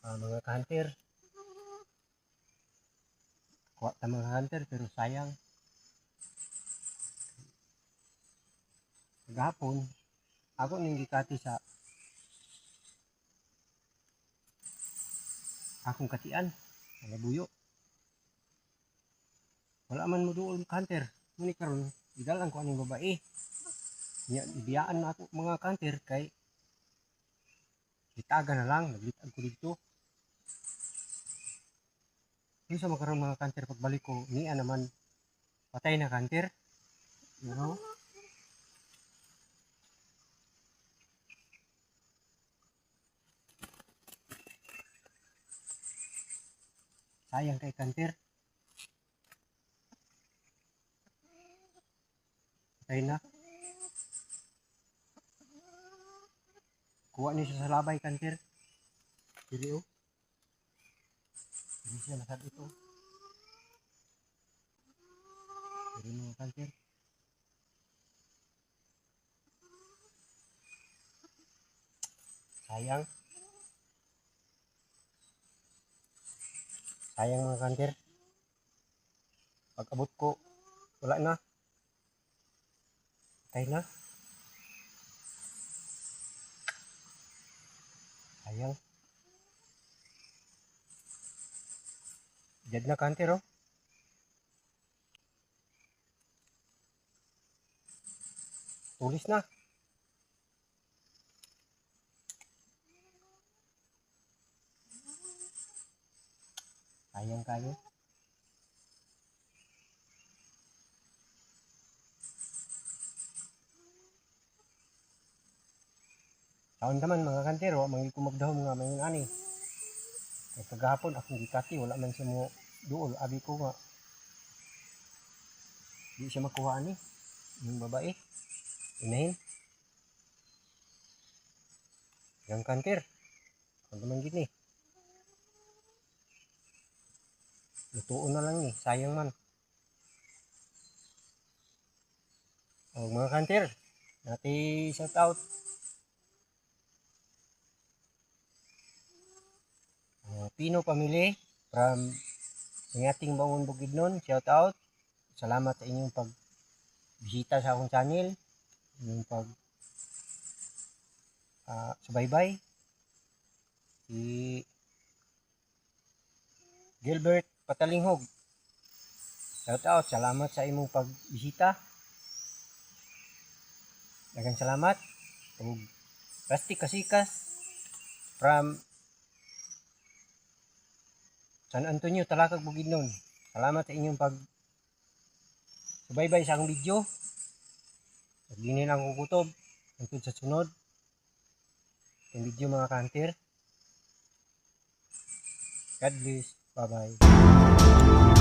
Mga ka-hunter. Kuha ta, mga hunter, pero sayang. Gahapon, ako ning gikati sa akong katian, labuyo. Wala man mo duol, hunter. Ngunit karon gidalan ko aning babae. Nya ibiyaan na ako, mga hunter, kay litaga na lang, naglitag ko dito. Di sa makaroon, mga hunter, pagbalik ko, niya naman patay na, hunter. You know? Sayang kay hunter. Patay na. Kuha niya siya sa labay, hunter. Dili oh. Dili siya nasad ito. Dili, mga hunter. Sayang. Sayang, mga hunter. Pag abot ko, wala na. Patay na. Sayang. Dead na, hunter, oh. Tulis na. Sayang kayo. Taon naman, mga hunter, wa man ko magdahom nga mayon ani. Kay kagahapon akong gikati, wala man siya mo duol, abi ko nga di siya makuha ani yung babae. Inahin. Yang hunter. Kung naman gini. Lutuon na lang ni, sayang man. O mga hunter, nati shout out. Pino family from Singating Bangon, Bukidnon, shout out. Salamat sa inyong pagbisita sa akong channel, inyong pag subaybay. Si Gilbert Patalinghog. Shout out, salamat sa imong pagbisita. Daghang salamat. Ug Rusty Kasikas from San Antonio, Talakag, Bukidnon. Salamat sa inyong pag subaybay sa akong video. Pag lang ko kutob. Hangtod sa sunod. Yung video, mga ka-hunter. God bless. Bye-bye.